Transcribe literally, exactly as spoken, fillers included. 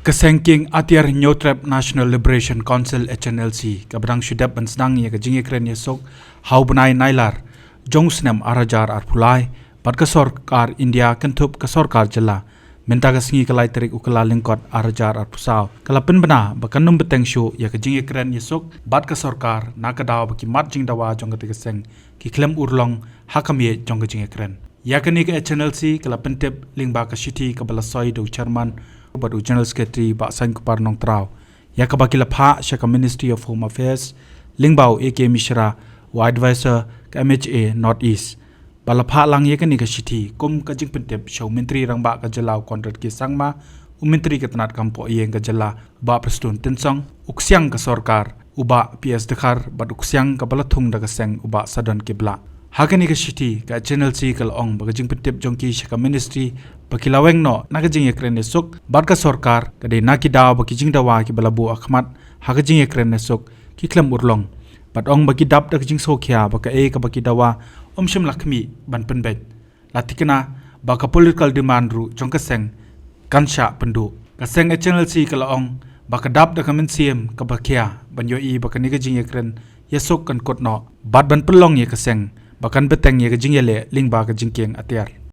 Ka seng kieng atiar Hynñiewtrep National Liberation Council, H N L C, kaba dang shu dep ban sdang ïa ka jingïakren ïasuk ha u bnai Nailar jong u snem ar hajar arphew lai bad ka sorkar India kynthup ka sorkar jylla, mynta ka sngi ka lai tarik u Kyllalyngkot ar hajar arphew saw, ka la pynbna ba kan ym bteng shuh ïa ka jingïakren ïasuk bad ka sorkar na ka daw ba ki mat jingdawa jong katei ka seng ki khlem urlong ha ka miej jong ka jingïakren. Ïa kane ka H N L C ka la pyntip lyngba ka shithi kaba la soi da u chairman bad u general secretary, Bah Sainkupar Nongtraw, ïa kaba ki la phah sha ka Ministry of Home Affairs lyngba u A K Mishra, u advisor ka M H A North East, ba la phah lang ïa kane ka shithi kum ka jingpyntip sha u Myntri Rangbah ka jylla, u Conrad K Sangma, u Myntri ka tnad kam poh ïing ka jylla, u Bah Prestone Tynsong, u ksiang ka sorkar, u Bah P S Dkhar, bad u ksiang kaba la thung da ka seng, u Bah Sadon Kiblah. Ha kane ka shithi ka H N L C ka la ong ba ka jingpyntip jong ki sha ka ministry ba ki la weng noh na ka jingïakren ïasuk bad ka sorkar ka dei na ki daw ba ki jingdawa kiba la buh ha khmat ha ka jingïakren ïasuk ki khlem urlong, bad ong ba ki dap da ka jingsngewkhia ba kaei kaba ki dawa ym shym la khmih ban pynbeit, la thikna ba ka political demand ruh jong ka seng kan shah pynduh. Ka seng H N L C ka la ong ba ka dap da ka mynsiem kaba khia ban ïohi ba kane ka jingïakren ïasuk kan kut noh bad ban pynlong ïa ka seng ba kan bteng ïa ka jingïaleh lyngba ka jingkieng atiar.